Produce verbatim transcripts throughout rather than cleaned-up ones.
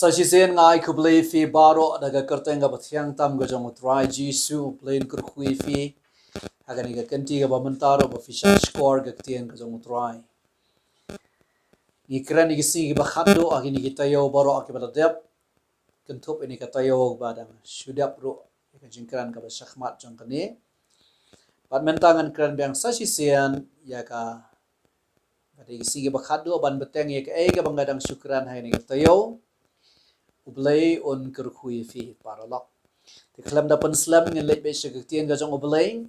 Sa shisien nga ai khublei ïa phi baroh da ka kyrteng kaba thiang tam ka jong U Trai Jisu. U Blei un kyrkhu ïa phi ha kane ka kynti kaba mynta ruh ba phi shah shkor ka ktien ka jong U Trai. Ngi kren ïa ki sngi kiba khatduh ha kine ki taïew baroh kiba la dep. Kynthup ïa kane ka taïew ba dang shu dep ruh, ïa ka jingkren kaba shakhmat jong kane. Bad mynta ngan kren biang sa shisien ïa ka, ka dei ki sngi kiba khatduh ban bteng ïa kaei kaba nga dang shu kren ha kane ka taïew. U Blei un kyrkhu ïa phi paralok. Te khlem da pynslem ngin leit beit sha ka ktien ka jong U Blei.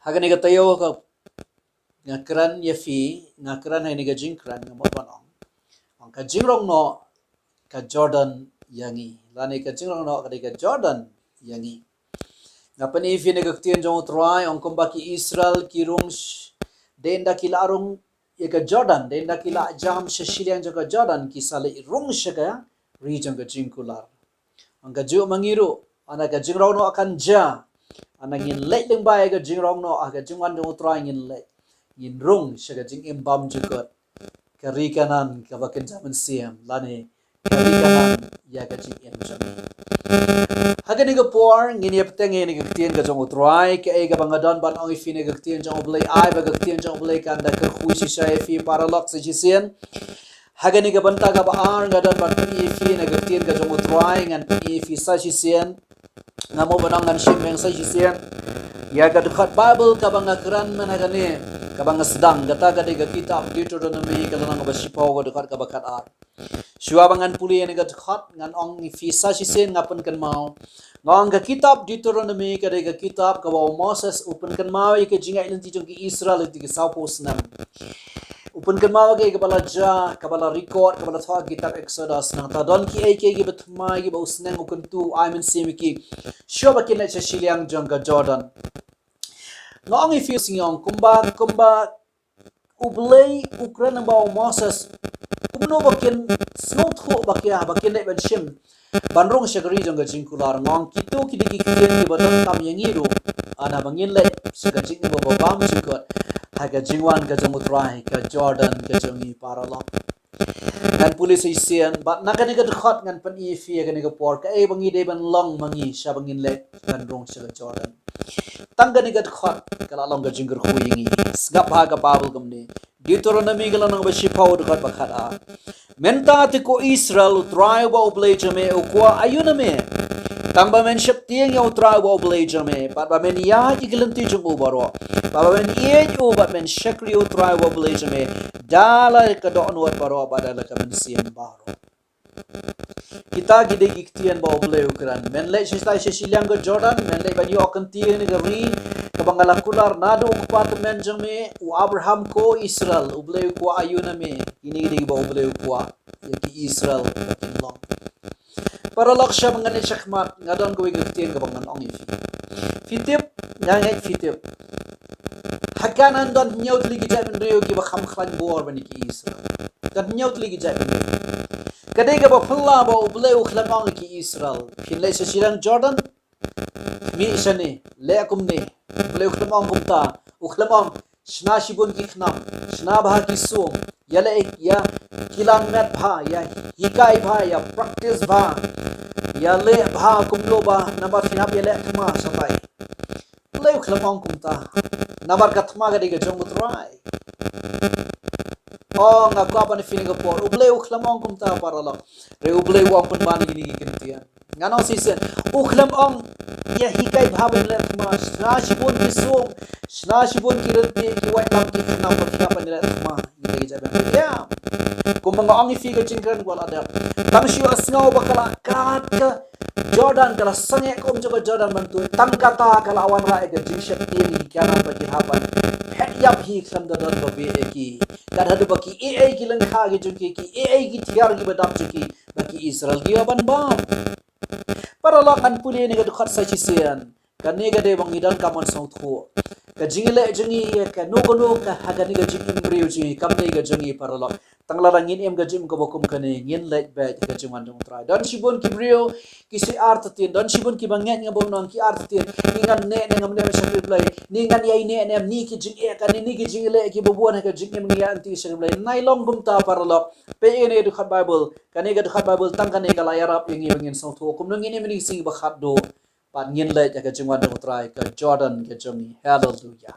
Ha kane ka taïew ka nga kren ïa phi, nga kren ha kane ka jingkren nga mut ban ong, ong ka jingrong noh ka Jordan ïa ngi. Lane ka jingrong noh ka dei ka Jordan ïa ngi. Nga pyni ïa phi na ka ktien jong U Trai, ong kumba ki Israel ki rung sh-, dei ynda ki la rung ïa ka Jordan, dei ynda ki la jam sha shiliang jong ka Jordan, ki sa leit rung sha ka ri jong ka jingkular. Ong kajuh ma ngi ruh, ynda ka jingrong noh kan jia, ynda ngin leit lyngba ïa ka jingrong noh, ha ka jingwan jong U Trai ngin leit, ngin rung sha ka jingim bymjukut, ka ri Kanaan kaba kynja mynsiem, lane ka ri Kanaan ïa ka jingim jong ngi. Ha kane ka por ngin ïa bteng ïa kane ka ktien ka jong U Trai, kaei kaba nga don ban ong ïa phi na ka ktien jong U Blei, ai ba ka ktien jong U Blei kan da kyrkhu shisha ïa phi paralok sa shisien. Ha kane ka bynta kaba ar nga don ban pyni ïa phi na ka ktien ka jong U Trai, ngan pyni ïa phi sa shisien. Nga mut ban ong ngan shim biang sa shisien ïa ka dkhot Baibl kaba nga kren mynta kane, kaba nga sdang, kata ka dei ka kitab Deuteronomi ka lynnong kaba shiphew ka dkhot kaba khatar. Shuwa ba ngan pule ïa kane ka dkhot ngan ong ïa phi sa shisien, nga pynkynmaw. Nga ong ka kitab Deuteronomi ka dei ka kitab kaba u Moses u pynkynmaw ïa ka jingïaid lynti jong ki Israel lynti ki sawphew snem. U pynkynmaw ïa kaei kaba la jia, kaba la record, kaba la thoh ha ka kitab Exodus. Nangta don kiei kiei kiba thymmai kiba u sneng, u kyntu, u ai mynsiem ïa ki, shuwa ba kin leit sha shiliang jong ka Jordan. Nga ong ïa phi, sngi ong kumba, kumba U Blei u kren lyngba u Moses kumno ba kin sngewthuh ba ki, ba kin leit ban shim, ban rung sha ka ri jong ka jingkular. Nga ong kito ki dei ki ktien kiba donkam ïa ngi ruh, ynda ba ngin leit sha ka jingim ba bymjukut ha ka jingwan ka jong U Trai, ka Jordan ka jong ngi paralok. Ngan pule sa shisien, bad na kane ka dkhot ngan pyni ïa phi ha kane ka por kaei ba ngi dei ban long ma ngi shuwa ba ngin leit ban rung sha ka Jordan. Tang kane ka dkhot ka la long ka jingkyrkhu ïa ngi. Sngap ha ka Baibl kumne. Deuteronomi ka lynnong ba shiphew dkhot ba khatar. Mynta te ko Israel, U Trai uba U Blei jong me u kwah aïu na me, tang ba men sheptieng ïa U Trai uba U Blei jong me, bad ba men ïaid ïa ki lynti jong u baroh, bad ba men ïeit u bad men shakri U Trai uba U Blei jong me da la ka dohnud baroh bad da la ka mynsiem baroh. Kita ki dei ki ktien ba U Blei u kren. Men leit shatai sha shiliang ka Jordan, men leit ban ïoh kynti ïa kane ka ri kaba nga la kular naduh u kpa tymmen jong me u Abraham, ko Israel, U Blei u kwah aïu na me. Kine ki dei kiba U Blei u kwah ïa ki Israel ba kin long. Paralok, shuwa ba ngan leit shakhmat nga don kawei ka ktien kaba ngan ong ïa phi. Phi tip, nga ngeit phi tip. Ha Kanaan don hynñiew tylli ki jaitbynriew kiba kham khlaiñ bor ban ïa ki Israel. Don hynñiew tylli ki jaitbynriew. Ka dei kaba phylla ba U Blei u khlem ong ïa ki Israel, phin leit sha shiliang Jordan, mih shane, leh kumne. U Blei u khlem ong kumta. U khlem ong, shna shibun ki khnam, shna bha ki sum, ïaleh, ïa kilan met bha, ïa hikai bha, ïa practice bha, ïaleh bha kumno ba namar phin hap ïaleh thma shatai. U Blei u khlem ong kumta. Namar ka thma ka dei ka jong U Trai. Oh, nga kwah ban ïa phi ha kane ka por. U Blei u khlem ong kumta paralok. Hynrei U Blei u ong pynban ïa kine ki ktien. Ngan ong shisien. U khlem ong ïa hikai bha ban leh thma, shna shibun ki sum, shna shibun ki ryntih, ki waitlam, ki khnam ba phi hap ban leh thma. Ïa ki jaitbynriew. Kumba nga ong ïa phi ka jingkren kaba la dep. Tang shu ïohsngew ba ka la kat ka Jordan, ka la sangeh ka um jong ka Jordan ban tuid. Tang kata ka la wanrah ïa ka jingsheptieng ïa ki Kanaan ba ki hap ban phet ïap hi khlem da don ba bieit ïa ki. Kat haduh ba ki ïeit ïa ki lyngkha ki jong ki, ki ïeit ïa ki tiar kiba dap jong ki, ba ki Israel ki ïoh ban bam. Paralok, ngan pule ïa kane ka dkhot sa shisien. Kane ka dei ba ngi donkam ban sngewthuh. Ka jingïaleh jong ngi ïa kano kano ka ha kane ka jingim briew jong ngi kam dei ka jong ngi paralok. Tang lada ngin im ka jingim kaba kum kane, ngin leit beit ha ka jingwan jong U Trai. Don shibun ki briew ki shu artatien, don shibun kiba ngeit nga bym nang ki artatien. Ni ngan neh ne ngam neh ban shakri Blei, ni ngan ïai neh ne em, ni ki jingeh kane, ni ki jingleh kiba bun ha ka jingim ngi ïa anti shakri Blei. Nai long kumta paralok. Peit ïa kane ka dkhot Bible, kane ka dkhot Bible tang kane ka la ïarap ïa ngi ba ngin sngewthuh kumno ngin im ha kine ki sngi ba khatduh. Bad ngin leit ha ka jingwan jong U Trai, ka Jordan ka jong ngi. Haleluya.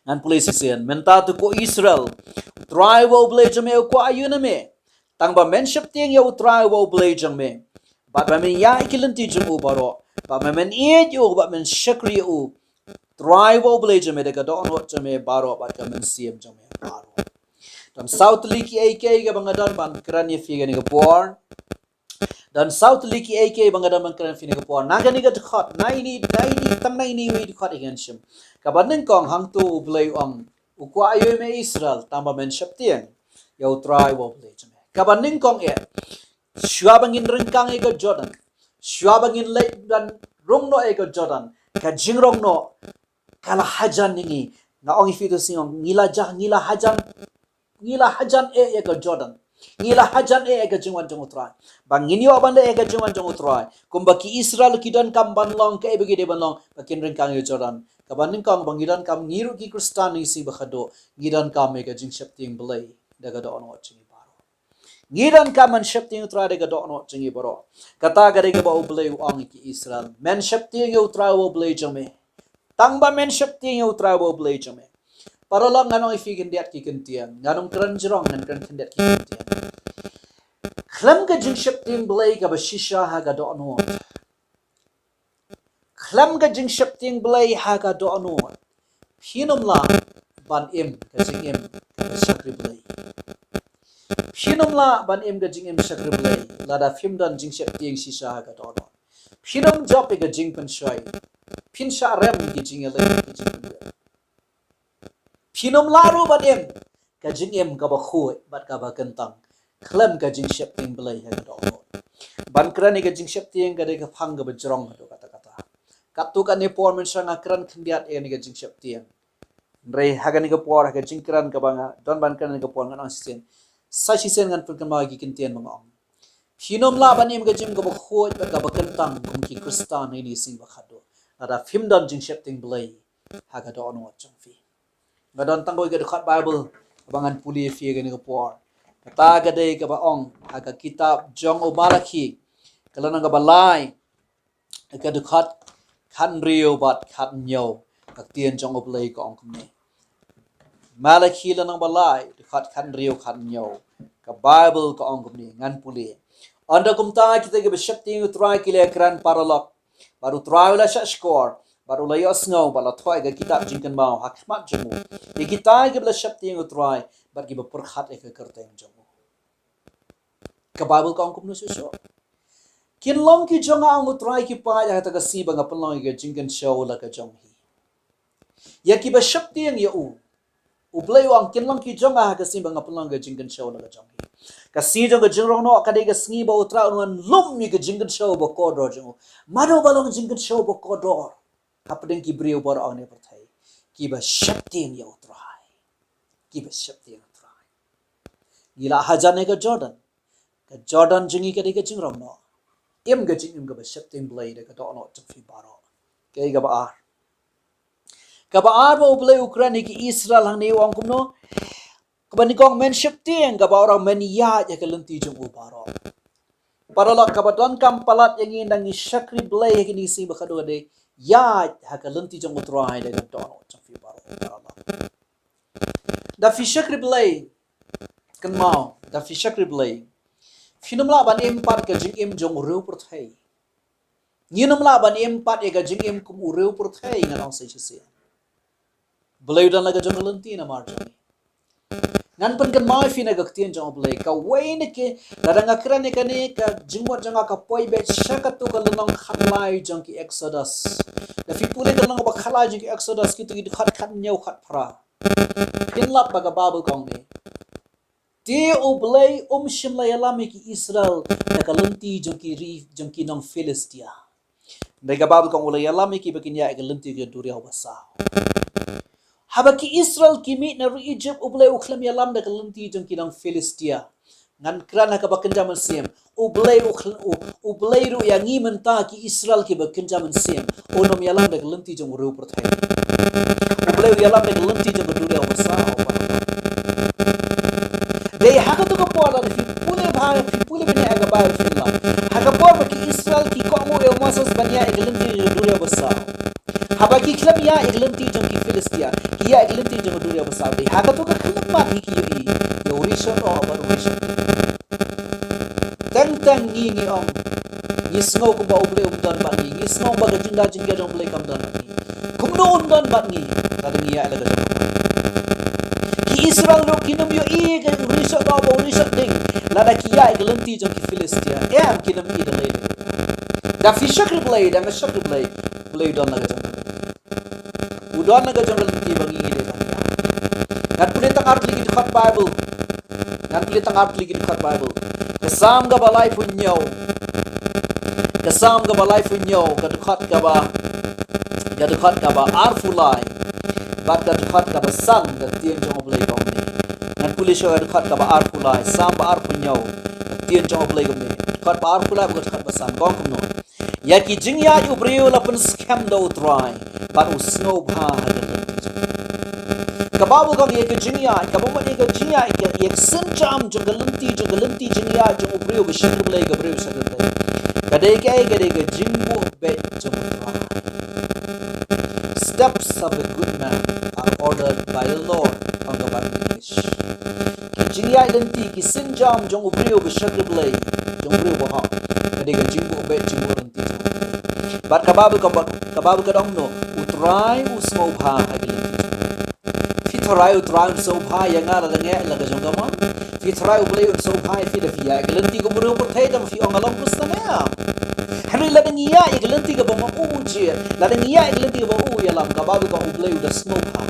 Ngan pule shisien, mynta to ko Israel, U Trai uba U Blei jong me u kwah aïu na me? Tang ba men sheptieng ïa U Trai uba U Blei jong me, bad ba men ïaid ki lynti jong u baroh, bad ba men ïeit ïa u, bad men shakri ïa u. Trai uba U Blei jong me da ka dohnud jong me baroh bad ka mynsiem jong me baroh. Don saw tylli kiei kiei kaba nga don ban kren ïa phi kane ka por. Don saw tylli kiei kiei ba nga don ban kren ïa phi kane ka por. Na kane ka dkhot, na ine, na ine, tang na ine i dkhot i ngan shim. Kaba nyngkong, hangto U Blei u ong, u kwah aïu me Israel, tang ba men sheptieng ïa U Trai uba U Blei jong me. Kaba nyngkong eh, shuwa ba ngin ryngkang ïa ka Jordan, shuwa ba ngin leit ban rung noh ïa ka Jordan, ka jingrung noh ka la hajan ïa ngi. Nga ong ïa phi to sngewthuh, ngi la jah, ngi la hajan, ngi la hajan eh ïa ka Jordan. Ngi la hajan eh ïa ka jingwan jong U Trai. Ba ngin ïoh ban leh ïa ka jingwan jong U Trai, kumba ki Israel ki donkam ban long, kaei ba ki dei ban long, ba kin ryngkang ïa ka Jordan. Kaba nyngkong, ba ngi donkam, ngi ruh ki Khristan ha kine ki sngi ba khatduh, ngi donkam ïa ka jingsheptieng Blei da ka dohnud jong ngi baroh. Ngi donkam ban sheptieng U Trai da ka dohnud jong ngi baroh. Kata ka dei kaba U Blei u ong ïa ki Israel. Men sheptieng ïa U Trai uba U Blei jong me. Tang ba men sheptieng ïa U Trai uba U Blei jong me. Paralok, ngan ong ïa phi khyndiat ki ktien. Ngan ym kren jrong, ngan kren khyndiat ki ktien. Khlem ka jingsheptieng Blei kaba shisha ha ka dohnud, khlem ka jingsheptieng Blei ha ka dohnud, phin ym lah ban im ka jingim kaba shakri Blei. Phin ym lah ban im ka jingim shakri Blei lada phim don jingsheptieng shisha ha ka dohnud. Phin ym jop ïa ka jingpynshoi. Phin shah rem ïa ka jingïaleh, ïa ka jingpynbeit. Phin ym lah ruh ban im ka jingim kaba khuid bad kaba kyntang khlem ka jingsheptieng Blei ha ka dohnud. Ban kren ïa ka jingsheptieng ka dei ka phang kaba jrong haduh katta katta. Katto katne por mynshwa nga kren khyndiat ïa kane ka jingsheptieng. Hynrei ha kane ka por, ha ka jingkren kaba nga don ban kren ha kane ka por, ngan ong shisien, sa shisien ngan pynkynmaw ïa ki ktien ba nga ong. Phin ym lah ban im ka jingim kaba khuid bad kaba kyntang kum ki Khristan ha kine ki sngi ba khatduh lada phim don jingsheptieng Blei ha ka dohnud jong phi. Nga don tang kawei ka dkhot Bible ba ngan pule ïa phi ha kane ka por. Kata ka dei kaba ong ha ka kitab jong u Malakhi, ka lynnong kaba lai, ka dkhot khathynriew bad khathynñiew. Ka ktien jong U Blei ka ong kumne. Malakhi lynnong ba lai, dkhot khathynriew, khathynñiew. Ka Bible ka ong kumne, ngan pule. Ynda kumta kita kiba sheptieng ïa U Trai ki la ïakren paralok, bad U Trai u la shahshkor, bad u la ïohsngew, bad la thoh ïa ka kitab jingkynmaw ha khmat jong u ïa kita kiba la sheptieng ïa U Trai bad kiba pyrkhat ïa ka kyrteng jong u. Ka Bible ka ong kumno shuh shuh? Kin long ki jong nga, ong U Trai, ki paid ha kata ka sngi ba nga pynlong ïa ka jingkynshew la ka jong hi ïa kiba sheptieng ïa u. U Blei u ong, kin long ki jong nga ha ka sngi ba nga pynlong ïa ka jingkynshew la ka jong hi. Ka sngi jong ka jingrong noh ka dei ka sngi ba U Trai un wan lum ïa ka jingkynshew ba kordor jong u. Mano ba long jingkynshew ba kordor hapdeng ki briew baroh ha kane ka pyrthei? Kiba sheptieng ïa U Trai. Kiba sheptieng ïa U Trai. Ngi la hajan ïa ka Jordan. Ka Jordan jong ngi ka dei ka jingrong noh. Im ka jingim kaba sheptieng Blei da ka dohnud jong phi baroh. Kaei kaba ar? Kaba ar ba U Blei u kren ïa ki Israel hangne, u ong kumno? Kaba nyngkong, men sheptieng, kaba ar, men ïaid ha ka lynti jong u baroh. Paralok, kaba donkam palat ïa ngi ynda ngi shakri Blei ha kine ki sngi ba khatduh ka dei ïaid ha ka lynti jong U Trai da ka dohnud jong phi baroh, paralok. Da phi shakri Blei, kynmaw, da phi shakri Blei, phin ym lah ban im pat ka jingim jong u riew pyrthei. Ngin ym lah ban im pat ïa ka jingim kum u riew pyrthei, ngan ong sa shisien. Blei u don la ka jong ka lynti namar jong ngi. Ngan pynkynmaw ïa phi na ka ktien jong U Blei. Kawei na ki, lada nga kren ïa kane, ka jingmut jong nga ka poi beit sha kato ka lynnong khatlai jong ki Exodus. Da phi pule ka lynnong ba khatlai jong ki Exodus, kito ki dkhot khathynñiew, khatphra. Phin lap ba ka Bible ka ong ne. Te U Blei um shym la ïalam ïa ki Israel na ka lynti jong ki ri, jong ki nong Philistia. Hynrei ka Bible ka ong u la ïalam ïa ki ba kin ïaid ha ka lynti ka duriaw basaw. Haba ki Israel ki mih na ri Egypt, U Blei u khlem ïalam da ka lynti jong ki nong Philistia. Ngan kren ha kaba kynja mynsiem. U Blei u khl-, u, U Blei ruh ïa ngi mynta ki Israel kiba kynja mynsiem. Un ym ïalam da ka lynti jong u riew pyrthei. U Blei u ïalam da ka lynti jong ka duriaw basaw. Dei ha kato ka por lada phi pule bha, phi pule bniah ha ka Baibl phin lap. Ha ka por ba ki Israel ki kohnguh ïa u Moses ban ïaid ïa ka lynti jong ka duriaw basaw. Haba ki khlem ïaid ïa ka lynti jong ki Philistia, ki ïaid ïa ka lynti jong ka duriaw basaw. Dei ha kato ka khyllipmat hi ki ïohi ïa u rishot oh bad u rishot. Teng teng ngi ngi ong, ngi sngew kumba U Blei um don bad ngi, ngi sngew ba ka jingda jingker jong U Blei kam don bad ngi. Kumno un don bad ngi, lada ngi ïaid la ka jong U Blei? Ki Israel ruh kin ym ïohi ïa u rishot oh bad u rishot ding lada ki ïaid ïa ka lynti jong ki Philistia. Em, kin ym i da lei lei. Da phi shakri Blei, da nga shakri Blei, U Blei u don la ka jong U don na ka jong ka lynti ba ngi dei ban ïa. Ngan pule tang ar tylli ki dkhot Baibl. Ngan pule tang ar tylli ki dkhot Baibl. Ka Salm kaba laiphew hynñiew. Ka Salm kaba laiphew hynñiew, ka dkhot kaba, ka dkhot kaba arphew lai. Bad ka dkhot kaba san, ka ktien jong U Blei ka ong kumne. Ngan pule shuwa ka dkhot kaba arphew lai, Salm ba arphew hynñiew. Ka ktien jong U Blei ka ong kumne. Dkhot ba arphew lai bad ka dkhot ba san, ka ong kumno. Ïa ki jingïaid u briew la pynskhem da U Trai, bad u sngewbha ha ka lynti jong u. Ka Baibl ka ong ïa ki jingïaid, kaba mut ïa ki jingïaid, ïa, ïa ki sienjam jong ka lynti, jong ka lynti jingïaid jong u briew ba shakri Blei, ka briew ba shakri Blei. Ka dei kaei, ka dei ka jingbuh beit jong U Trai. Steps of a good man are ordered by the Lord, ong ka Baibl English. Ki jingïaid lynti, ki sienjam jong u briew ba shakri Blei, jong u briew ba hok. Ka dei ka jingbuh beit, jingbuh lynti jong u. Bad ka Baibl ka, ka Baibl ka ong kumno, U Trai u sngewbha ha ki lynti jong u. Phi tharai U Trai un sngewbha ïa nga lada nga ïaid la ka jong ka mon? Phi tharai U Blei un sngewbha ïa phi da phi ïaid ïa ka lynti ka briew pyrthei, da phi ong nga long Khristan, em? Hynrei lada ngi ïaid ïa ka lynti kaba ma u u jied, lada ngi ïaid ïa ka lynti kaba u u ïalam, ka Baibl ka ong U Blei u da sngewbha.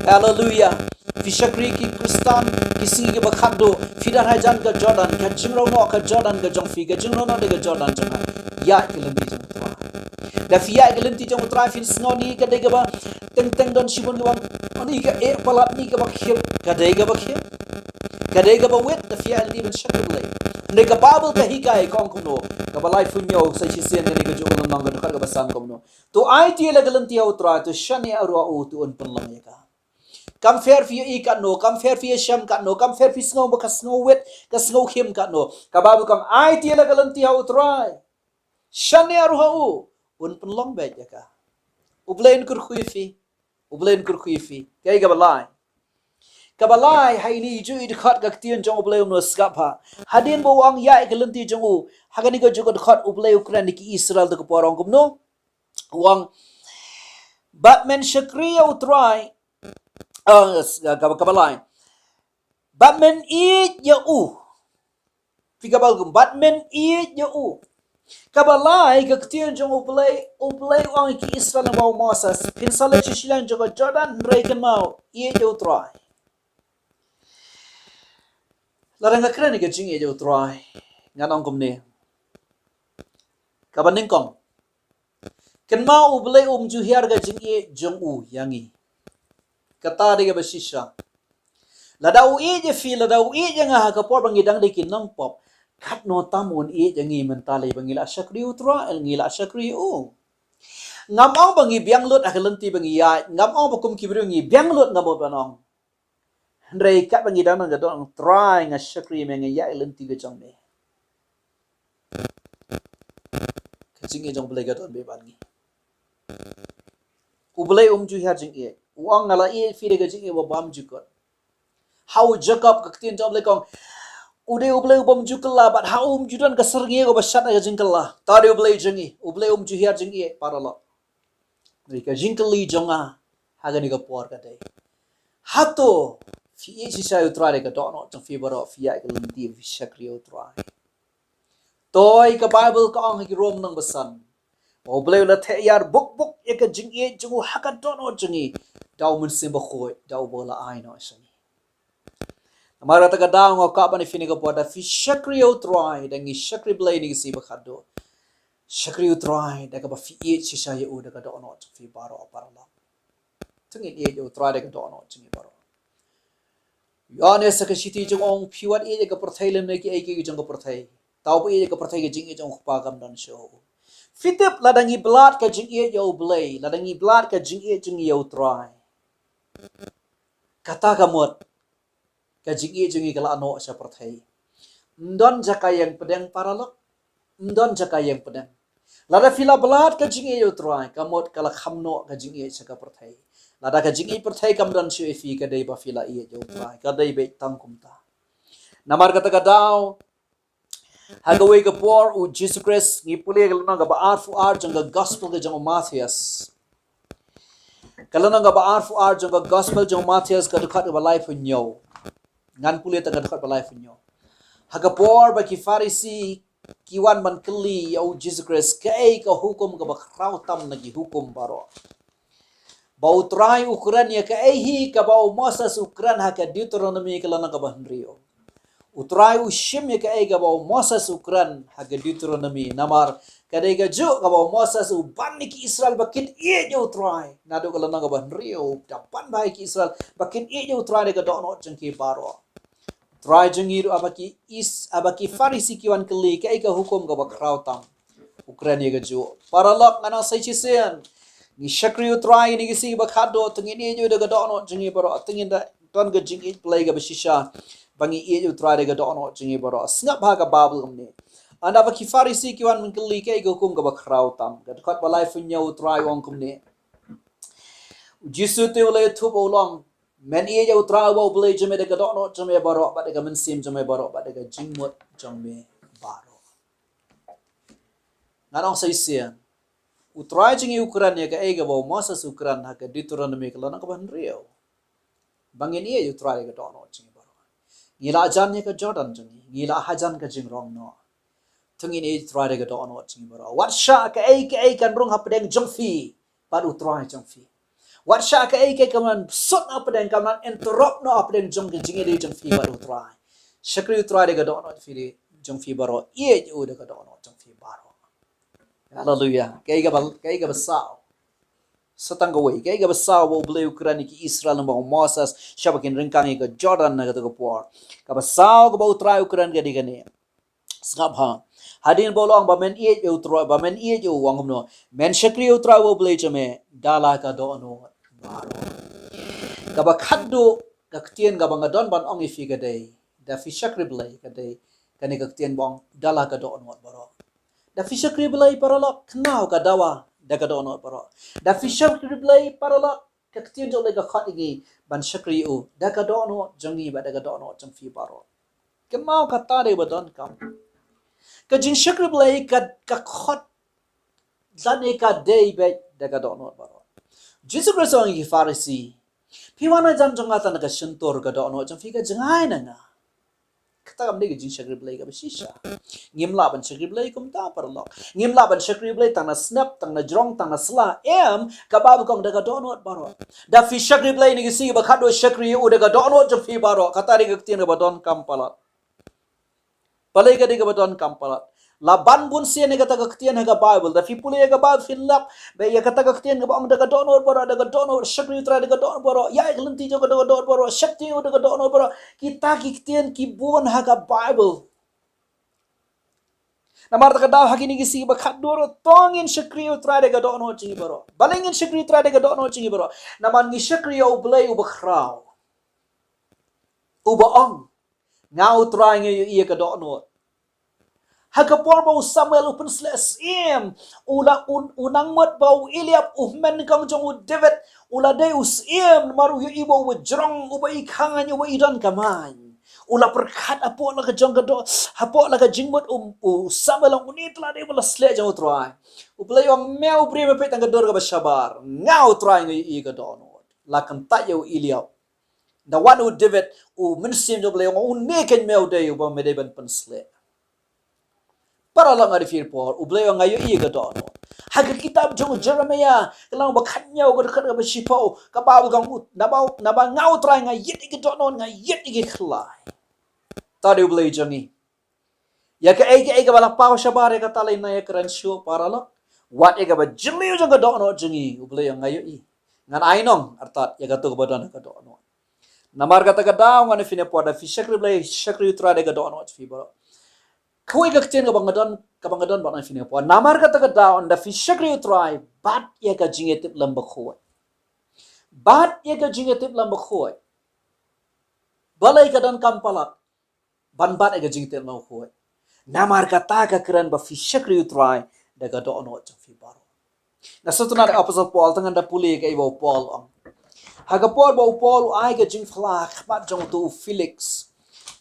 Haleluia. Phi shakri ki Khristan, ki sngi kiba khatduh, phi don hajan ka Jordan, ka jingrawnoh ka Jordan ka jong phi, ka jingrawnoh dei ka Jordan jong nga. Ïaid ïa ka lynti jong U Trai. Da phi ïaid ïa ka lynti jong U Trai, phin sngew ne ka dei kaba teng teng don shibun kaba ong, ani ka eh palat ne kaba khim, ka dei kaba khim. Ka dei kaba wit, da phi ïaid lynti ban shakri Blei. Hynrei ka Baibl ka hikai ka ong kumno, kaba laiphew hynñiew, sa shisien ka dei ka juh ka lynnong, ka dkhot kaba san kumno. To aiti la ka lynti ha U Trai, to shaniah ruh ha u, to un pynlong ïa ka. Kam pher phi ïohi katno, kam pher phi ïashem katno, kam pher phi sngew ba ka sngewwit, ka sngewkhim katno. Ka Baibl ka ong aiti la ka lynti ha U Trai. Shaniah ruh ha u, un pynlong beit ïa ka. U Blei un kyrkhu ïa phi. U Blei un kyrkhu ïa phi. Kaei kaba lai? Kaba lai, ha ine i juh i dkhot ka ktien jong U Blei um no sngap ha. Hadien ba u ong ïaid ïa ka lynti jong u, ha kane ka juh ka dkhot U Blei u kren ïa ki Israel da ka por, ong kumno. U ong, bad men shakri ïa U Trai, ah, s-, ah, kaba, kaba lai. Bad men ïeit ïa u. Phi, kaba kum, bad men ïeit ïa u. Kaba lai, ka ktien jong U Blei, U Blei u ong ïa ki Israel namar u Moses, phin sa leit sha shiliang jong ka Jordan, hynrei kynmaw, ïeit ïa U Trai. Lada nga kren ïa ka jingïeit ïa U Trai, ngan ong kumne. Kaba nyngkong, kynmaw U Blei um ju hiar ka jingïeit jong u ïa ngi. Kata dei kaba shisha. Lada u ïeit ïa phi, lada u ïeit ïa nga ha ka por ba ngi dang dei ki nongpop, katno tam un ïeit ïa ngi mynta lei ba ngi la shakri U Trai, ngi la shakri u. Ngam ong ba ngi biang lut ha ka lynti ba ngi ïaid, ngam ong ba kum ki briew ngi biang lut, ngam ong ban ong. Hynrei katba ngi dang don ka don, Trai nga shakri me, nga ïaid lynti ka jong me. Ka jingïeit jong U Blei ka don bad ngi. U Blei um ju hiar jingïeit. U ong nga la ïeit phi da ka jingïeit ba bymjukut. Ha u Jakob ka ktien jong U Blei ka ong, u dei U Blei u bymjukut la, bad ha u um ju don ka syrngiew kaba shat na ka jingkylla. Ta dei U Blei jong ngi, U Blei um ju hiar jingïeit para lok. Dei ka jingkylli jong nga ha kane ka por ka dei, hato phi ïeit shisha ïa U Trai da ka dohnud jong phi baroh, phi ïaid ka lynti, phi shakri ïa U Trai? Toi ka Baibl ka ong ha ki Rom lynnong ba san, ba U Blei u la theh ïar buk buk ïa ka jingïeit jong u ha ka dohnud jong ngi da u Mynsiem Bakhuid, da uba u la ai noh sha ngi. Namar kata ka daw nga kwah ban ong ïa phi kane ka por, da phi shakri ïa U Trai, da ngi shakri Blei ïa ngi shi ba khadduh. Shakri U Trai da kaba phi ïeit shisha ïa u da ka dohnud jong phi baroh para lok. To ngin ïeit ïa U Trai da ka dohnud jong ngi baroh. Ïoannis ha ka shithi jong u ong, phi wat ïeit ïa ka pyrthei lymne kiei kiei jong ka pyrthei. Thaw phi ïeit ïa ka pyrthei, ka jingïeit jong U Kpa kam don shuh. Phi tip, lada ngi blad ka jingïeit ïa U Blei, lada ngi blad ka jingïeit jong ngi ïa U Trai, kata ka mut ka jingïeit jong ngi ka la noh sha pyrthei. Ym don jaka ïeng pdeng paralok. Ym don jaka ïeng pdeng. Lada phi la blad ka jingïeit ïa U Trai, ka mut ka la kham noh ka jingïeit sha ka pyrthei. Lada ka jingïeit pyrthei kam don shuh ïa phi, ka dei ba phi la ïeit ïa U Trai. Ka dei beit tang kumta. Namar kata ka daw, ha kawei ka por U Jisu Khrist, ngi pule ka lynnong kaba arphew ar jong ka Gospel ka jong u Mathaios. Ka lynnong kaba arphew ar jong ka Gospel jong u Mathaios, ka dkhot kaba laiphew hynñiew. Ngan pule tang ka dkhot ba laiphew hynñiew. Ha ka por ba ki Pharisi ki wan ban kylli ïa U Jisu Khrist, kaei ka hukum kaba khraw tam na ki hukum baroh? Ba U Trai u kren ïa kaei hi kaba u Moses u kren ha ka Deuteronomi ka lynnong kaba hynriew. U Trai u shim ïa kaei kaba u Moses u kren ha ka Deuteronomi, namar ka dei kajuh kaba u Moses u ban ïa ki Israel ba kin ïeit ïa U Trai. Naduh ka lynnong kaba hynriew, da ban bha ïa ki Israel ba kin ïeit ïa U Trai da ka dohnud jong ki baroh. Trai jong ngi ruh, haba ki is, haba ki Pharisi ki wan kylli kaei ka hukum kaba khraw tam, u kren ïa kajuh. Paralok, ngan ong sa shisien, ngi shakri U Trai ha kine ki sngi ba khatduh, to ngin ïeit ïa U da ka dohnud jong ngi baroh, to ngin da don ka jingïeit Blei kaba shisha, ba ngi ïeit ïa U Trai da ka dohnud jong ngi baroh. Sngap ha ka Baibl kumne. Ynda ba ki Pharisi ki wan kylli kaei ka hukum kaba khraw tam, ka dkhot ba laiphew hynñiew, U Trai u ong kumne. U Jisu te u la ïathuh bad u ong, men ïeit ïa U Trai uba U Blei jong me da ka dohnud jong me baroh, bad da ka mynsiem jong me baroh, bad da ka jingmut jong me baroh. Ngan ong sa shisien, U Trai jong ngi u kren ïa kaei kaba u Moses u kren ha ka Deuteronomi ka lynnong kaba hynriew, ba ngin ïeit ïa U Trai da ka dohnud jong ngi baroh. Ngi la jan ïa ka Jordan jong ngi, ngi la hajan ka jingrong noh. To ngin ïeit ïa U Trai da ka dohnud jong ngi baroh. Wat shah kaei kaei kan rung hapdeng jong phi bad U Trai jong phi. Wat shah kaei kaei kan sut hapdeng, kan interrupt noh hapdeng jong ka jingïadei jong phi bad U Trai. Shakri U Trai da ka dohnud jong phi baroh. Ïeit ïa U da ka dohnud jong phi baroh. Haleluia. Kaei kaba, kaei kaba saw. Sa tang kawei, kaei kaba saw ba U Blei u kren ïa ki Israel, namar u Moses, shaba kin ryngkang ïa ka Jordan ha kata ka por. Kaba saw kaba U Trai u kren ka dei kane. Sngap ha. Hadien ba u la ong ba men ïeit ïa U Trai, ba men ïeit ïa U, u ong kumno? Men shakri ïa U Trai uba U Blei jong me da la ka dohnud baroh. Kaba khatduh ka ktien kaba nga don ban ong ïa phi ka dei, da phi shakri Blei ka dei, kane ka ktien ba ong da la ka dohnud baroh. Da phi shakri Blei paralok, kynmaw ka dawa da ka dohnud baroh. Da phi shakri Blei paralok, ka ktien jong U Blei ka khot ïa ngi ban shakri U da ka dohnud jong ngi bad da ka dohnud jong phi baroh. Kynmaw kata dei ba donkam. Ka jingshakri Blei ka, ka khot lane ka dei beit da ka dohnud baroh. Jisu Khrist u ong ïa ki Pharisi, phi wan hajan jong nga tang da ka shyntur, ka dohnud jong phi ka jngai na nga. Kata kam dei ka jingshakri Blei kaba shisha. Ngim lah ban shakri Blei kumta paralok. Ngim lah ban shakri Blei tang na snep, tang na jrong, tang na sla. Em, ka Baibl ka ong da ka dohnud baroh. Da phi shakri Blei ha kine ki sngi ba khatduh, shakri U da ka dohnud jong phi baroh. Kata dei ka ktien kaba donkam palat. Balei ka dei kaba donkam palat? La ban bun sien ïa kata ka ktien ha ka Baibl. Da phi pule ïa ka Baibl phin lap ba ïa kata ka ktien kaba ong da ka dohnud baroh, da ka dohnud, shakri U Trai da ka dohnud baroh, ïa ka lynti jong ka da ka dohnud baroh, shakti U da ka dohnud baroh. Kita ki ktien ki bun ha ka Baibl. Namar kata ka daw ha kine ki sngi ba khatduh ruh to ngin shakri U Trai da ka dohnud jong ngi baroh. Balei ngin shakri U Trai da ka dohnud jong ngi baroh? Namar ngi shakri ïa U Blei uba khraw, uba ong, nga U Trai nga ïohi ïa ka dohnud. Ha ka por ba u Samuel u pynsleh syiem, u la, u, u nang mut ba u Eliab, u hynmen kong jong u David, u la dei u syiem, namar u ïohi ba uba jrong, uba i khañ, uba i don kamaiñ. U la pyrkhat hapoh la ka jong ka doh, hapoh la ka jingmut u, u Samuel, une te la dei uba la sleh jong U Trai. U Blei u ong, me u briew me peit tang ka dur kaba shabar, nga U Trai nga ïohi ïa ka dohnud. La kyntait ïa u Eliab. Da wan u David, u Mynsiem jong U Blei u ong, une keiñ me u dei uba me dei ban pynsleh. Paralok, nga dei phi por, U Blei u ong nga ïohi ïa ka dohnud. Ha ka kitab jong u Jeremiah, ka lynnong ba khathynñiew, ka dkhot kaba shiphew, ka Baibl ka ong, naba, naba nga U Trai nga ïit ïa ka dohnud, nga ïit ïa ka khlaiñ. Ta dei U Blei jong ngi. Ïa kaei kaei kaba la paw shabar ïa kata lei, ngin ïa kren shuh paralok. Wat ïa kaba jylliew jong ka dohnud jong ngi, U Blei u ong nga ïohi. Ngan ai nong artat ïa kato kaba don ha ka dohnud. Namar kata ka daw ngan ïa phin ïa por, da phi shakri Blei, shakri U Trai da ka dohnud jong phi baroh. Kawei ka ktien kaba nga don, kaba nga don ban ai ïa phin ïa por. Namar kata ka daw, da phi shakri U Trai bad ïa ka jingïatiplem bakhuid. Bad ïa ka jingïatiplem bakhuid. Balei ka donkam palat ban bat ïa ka jingïatiplem bakhuid? Namar kata ka kren ba phi shakri U Trai da ka dohnud jong phi baroh. Na sutuna da Apostol Paul, tang ngan da pule kaei ba u Paul u ong. Ha ka por ba u Paul u ai ka jingphla ha khmat jong uto u Felix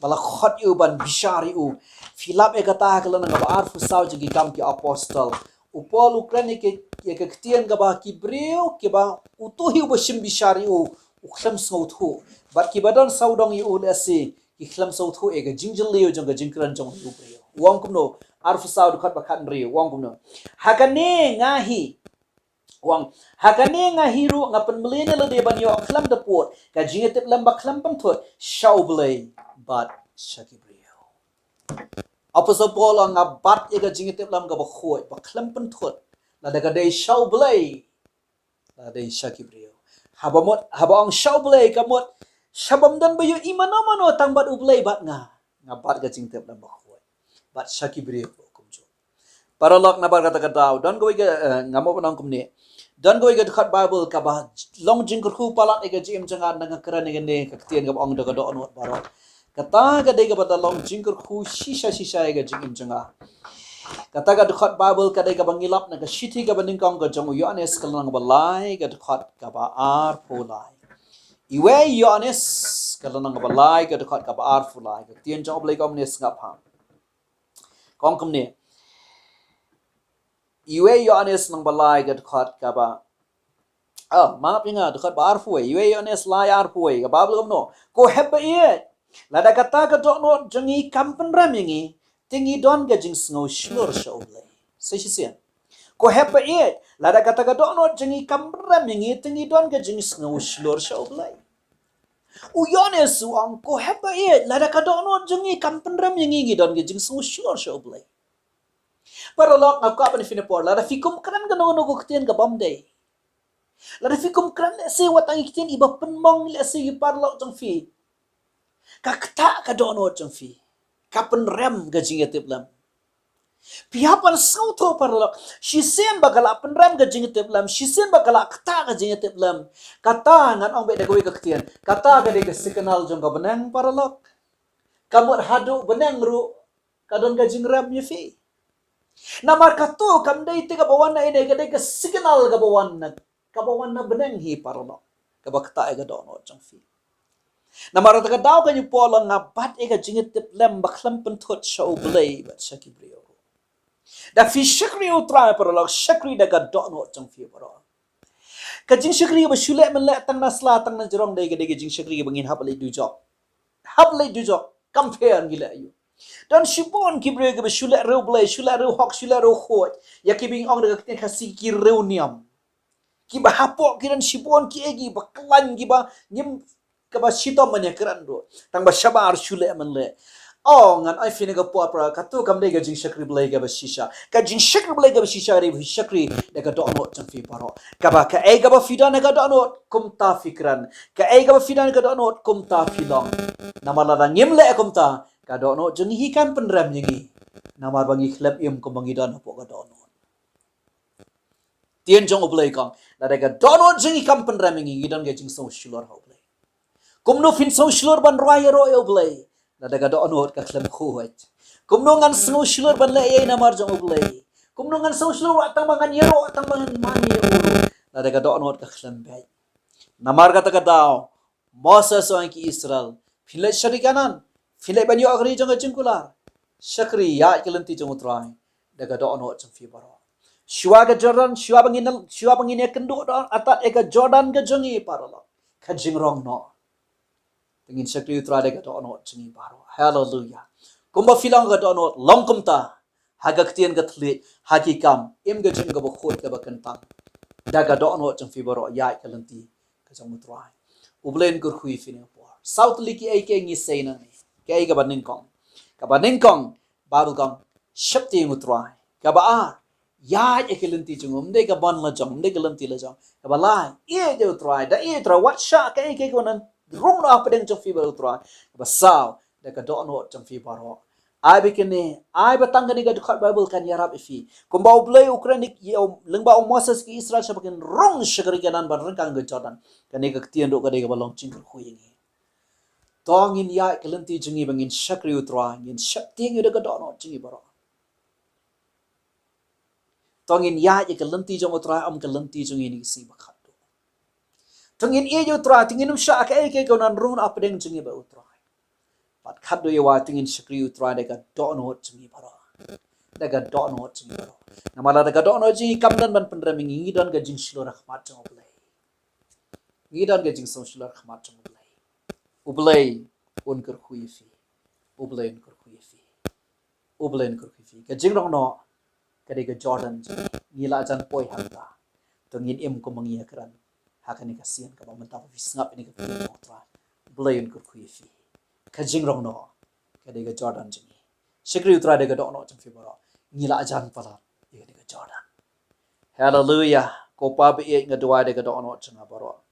ba la khot ïa u ban bishar ïa u, phi lap ïa kata ha ka lynnong kaba arphew saw jong Ki Kam Ki Apostol. U Paul u kren ïa ka, ïa ka ktien kaba ki briew kiba uto hi uba shim bishar ïa u u khlem sngewthuh, bad kiba don sawdong ïa u lehse ki khlem sngewthuh ïa ka jingjylliew jong ka jingkren jong u briew. U ong kumno? Arphew saw, dkhot ba khathynriew, u ong kumno? Ha kane nga hi, u ong, ha kane nga hi ruh nga pynmlien ïa lade ban ïoh khlem da pud ka jingïatiplem ba khlem pynthut sha U Blei bad sha ki briew. Apostol Paul u ong, nga bat ïa ka jingïatiplem kaba khuid ba khlem pynthut, lada ka dei sha U Blei, lada dei sha ki briew. Haba mut, haba ong sha U Blei, ka mut sha bym don ba ïohi mano mano, tang bad U Blei bad nga, nga bat ka jingïatiplem bakhuid. Bad sha ki briew ruh kumjuh. Paralok, namar kata ka daw, don kawei ka, eh, nga mut ban ong kumne. Don kawei ka dkhot Baibl kaba long jingkyrkhu palat ïa ka jingim jong nga, nga kren ïa kane ka ktien kaba ong da ka dohnud baroh. Kata ka dei kaba da long jingkyrkhu shisha shisha ïa ka jingim jong nga. Kata ka dkhot Baibl ka dei kaba ngi lap na ka shithi kaba nyngkong ka jong u Ïoannis, ka lynnong kaba lai, ka dkhot kaba arphew lai. Iwei Ïoannis, ka lynnong kaba lai, ka dkhot kaba arphew lai. Ka ktien jong U Blei ka ong kumne, sngap ha. Ka ong kumne. Iwei Ïoannis lynnong ba lai, ka dkhot kaba, oh, map ïa nga, dkhot ba arphew wei. Iwei Ïoannis lai, arphew wei. Ka Baibl ka ong kumno? Ko hep ba ïeit, lada kata ka dohnud jong ngi kam pynrem ïa ngi, te ngi don ka jingsngew shlur sha U Blei. Sa shisien. Ko hep ba ïeit, lada kata ka dohnud jong ngi kam pynrem ïa ngi, te ngi don ka jingsngew shlur sha U Blei. U Ïoannis u ong, ko hep ba ïeit, lada ka dohnud jong ngi kam pynrem ïa ngi, ngi don ka jingsngew shlur sha U Blei. Paralok, nga kwah ban ïa phin ïa por, lada phi kum kren kano kano ka ktien ka bym dei, lada phi kum kren lehse wat tang ki ktien iba pynmong lehse ïa ki paralok jong phi, ka ktah ka dohnud jong phi, ka pynrem ka jingïatiplem. Phi hap ban sngewthuh paralok, shisien ba ka la pynrem ka jingïatiplem, shisien ba ka la ktah ka jingïatiplem, kata ngan ong beit da kawei ka ktien, kata ka dei ka signal jong ka bneng paralok. Ka mut haduh bneng ruh ka don ka jingrem ïa phi. Namar kato kam dei te kaba wan na ine, ka dei ka signal kaba wan na, kaba wan na bneng hi paralok, kaba ktah ïa ka dohnud jong phi. Namar kata ka daw ka ong u Paul, nga bat ïa ka jingïatiplem ba khlem pynthut sha U Blei bad sha ki briew ruh. Da phi shakri U Trai paralok, shakri da ka dohnud jong phi baroh. Ka jingshakri ba shu leh mynleh tang na sla tang na jrong dei ka, dei ka jingshakri ba ngin hap leit dujok. Hap leit dujok, kam pher ngi leh aïu. Don shibun ki briew kiba shu leh riewblei, shu leh riewhok, shu leh riewkhuid. Ïa kiba ngi ong da ka ktien Khasi ki riewniam. Kiba hapoh ki don shibun kiei kiei ba khlaiñ kiba ngim, kaba shitom ban ïakren ruh. Tang ba shabar shu leh mynleh. Oh, ngan ai phi ïa kane ka por paralok, kato kam dei ka jingshakri Blei kaba shisha. Ka jingshakri Blei kaba shisha ka dei ba phi shakri da ka dohnud jong phi baroh. Kaba kaei kaba phi don ha ka dohnud, kumta phi kren. Kaei kaba phi don ha ka dohnud, kumta phi long. Namar lada ngim leh kumta, ka dohnud jong ngi hi kan pynrem ïa ngi. Namar ba ngi khlem im kumba ngi don hapoh ka dohnud. Ktien jong U Blei ka ong, lada ka dohnud jong ngi kam pynrem ïa ngi, ngi don ka jingsngew shlur ha U Blei. Kumno phin sngew shlur ban rwai ïaroh ïa U Blei lada ka dohnud ka khlem khuid? Kumno ngan sngew shlur ban leh ei ei namar jong U Blei? Kumno ngan sngew shlur wat tang ba ngan ïaroh, wat tang ba ngan mane ïa U Blei lada ka dohnud ka khlem beit? Namar kata ka daw Moses u ong ïa ki Israel, phin leit sha ri Kanaan, phin leit ban ïoh ka ri jong ka jingkular. Shakri, ïaid ka lynti jong U Trai da ka dohnud jong phi baroh. Shuwa ka Jordan, shuwa ba ngin, shuwa ba ngin ïakynduh da, atat ïa ka Jordan ka jong ngi paralok, ka jingrong noh. Te ngin shakri U Trai da ka dohnud jong ngi baroh. Haleluya. Kumba phi long ka dohnud, long kumta. Ha ka ktien ka thylliej, ha ki kam, im ka jingim kaba khuid kaba kyntang. Da ka dohnud jong phi baroh, ïaid ka lynti ka jong U Trai. U Blei un kyrkhu ïa phi ïa kane ka por. Saw tylli kiei kiei ngi sei nangne. Kaei kaba nyngkong? Kaba nyngkong, Baibl ka ong, sheptieng U Trai. Kaba ar, Ïaid ïa ka lynti jong u, ym dei ka ban la jong, ym dei ka lynti la jong. Kaba lai, ïeit ïa u Trai, da ïeit ïa u Trai, wat shah kaei kaei kaba nang rung noh hapdeng jong phi bad u Trai. Kaba saw, da ka dohnud jong phi baroh. Ai ba kane, ai ba tang kane ka dkhot Baibl kan ïarap ïa phi. Kumba U Blei u kren ïa u, lyngba u Moses ki Israel shaba kin rung sha ka ri Kanaan ban ryngkang ka Jordan. Kane ka ktien ruh ka dei kaba long jingkyrkhu ïa ngi. To ngin ïaid ka lynti jong ngi ba ngin shakri u Trai, ngin sheptieng ïa u da ka dohnud jong ngi baroh. To ngin ïaid ïa ka lynti jong u Trai, ym ka lynti jong ngi ha kine ki sngi ba khatduh. To ngin ïeit ïa u Trai, to ngin ym shah kaei kaei kaba nang rung noh hapdeng jong ngi bad u Trai. Bad khatduh ïa wai, to ngin shakri u Trai da ka dohnud jong ngi baroh. Da ka dohnud jong ngi baroh. Namar lada ka dohnud jong ngi kam don ban pynrem ïa ngi, ngi don ka jingshlur ha khmat jong U Blei. Ngi don ka jingshlur ha khmat jong U Blei. U Blei un kyrkhu ïa phi. U Blei un kyrkhu ïa phi. U Blei un kyrkhu ïa phi. Ka jingrong noh ka dei ka Jordan jong ngi. Ngi la jan poi hangta. To ngin im kumba ngi ïakren ha kane ka sien kaba mynta ba phi sngap ïa kane ka ktien jong u Trai. U Blei un kyrkhu ïa phi. Ka jingrong noh ka dei ka Jordan jong ngi. Shakri u Trai da ka dohnud jong phi baroh. Ngi la jan palat ïa kane ka Jordan. Haleluia. Ko Pa ba ïeit, nga duwai da ka dohnud jong nga baroh.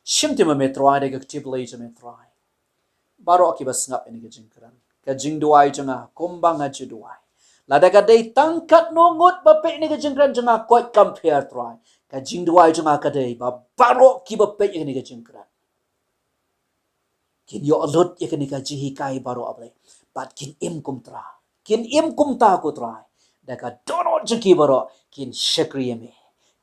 Shim tim ma me Trai da ka kti Blei jong me Trai. Baroh kiba sngap ïa kane ka jingkren, ka jingduwai jong nga kumba nga ju duwai. Lada ka dei tang katno ngut ba peit ïa kane ka jingkren jong nga, koit kam pher Trai. Ka jingduwai jong nga ka dei ba baroh kiba peit ïa kane ka jingkren kin ïoh lut ïa kane ka jinghikai baroh, A Blei. Bad kin im kumta. Kin im kumta ko Trai. Da ka dohnud jong ki baroh kin shakri ïa me.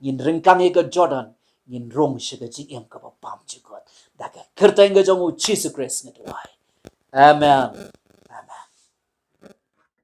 Ngin ryngkang ïa ka Jordan, ngin rung sha ka jingim kaba bymjukut. Da ka kyrteng ka jong u Jisu Khrist nga duwai. Amen.